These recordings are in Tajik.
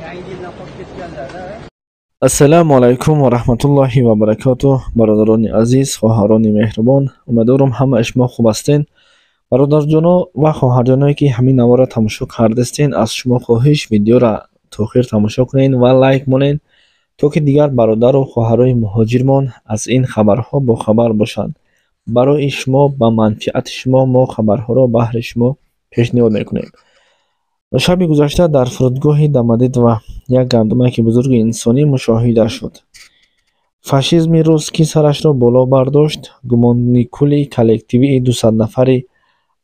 Yangi yildan qolib ketganlar-da. Ассалому алайкум ва раҳматуллоҳи ва баракотуҳ. Бародарони азиз, хоҳарони меҳрубон, умедворам, ҳамаи шумо хуб ҳастед. Бародарҷоно ва хоҳарҷоное, ки ҳамин наворро тамошо кардастен, аз шумо хоҳиш: видеоро то охир тамошо кунед ва лайк монед, то ки дигар бародару хоҳарои муҳоҷирмон аз ин хабарҳо бохабар бошанд. Барои шумо, ба манфиати шумо мо хабарҳоро баҳри шумо пешниҳод мекунем. Шаби гузашта дар фурудгоҳи Домодедово як гандумаки бузурги инсонӣ мушоҳида шуд. Фашизми рус, ки сарашро боло бардошт, гумоникули коллективии 200 нафари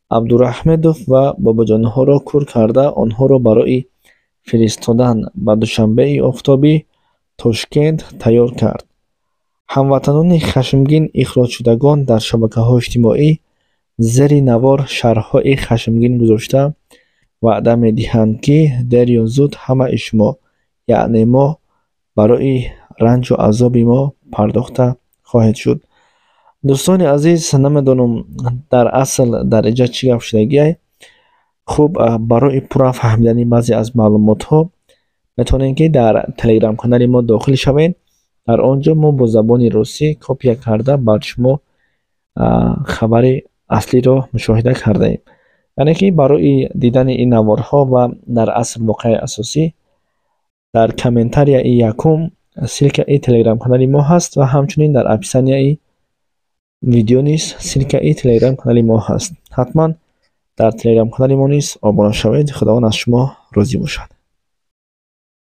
Абдурахмедов ва Бобоҷонҳоро кур карда, онҳоро барои фиристодан ба Душанбеи офтобӣ, Тошкент тайёр кард. Ҳамватанони хашмгин ихроҷшудагон дар шабакаҳои иҷтимоӣ зери навор шарҳҳои хашмгин гузошта, ваъда медиҳанд, ки дер ё зуд ҳамаи шумо, яъне мо, барои ранҷу азоби мо пардохта хоҳед шуд. Дӯстони азиз, намедонам, дар асл дар инҷа чӣ гап шудагиай. Хуб, барои пурра фаҳмидани баъзе аз маълумотҳо метавонед, ки дар телеграм-канали мо дохил шавед. Дар он ҷо мо бо забони русӣ копия карда бар шумо хабари аслиро мушоҳида кардаем. Яъне ки барои дидани ин наворҳо ва дар асл воқеаи асосӣ дар комментарияи якум ссылкаи телеграм-канали мо ҳаст ва ҳамчунин дар описанияи видео низ ссылкаи телеграм-канали мо ҳаст. Ҳатман дар телеграм-канали мо низ обуна шавед. Худованд аз шумо розӣ бошад.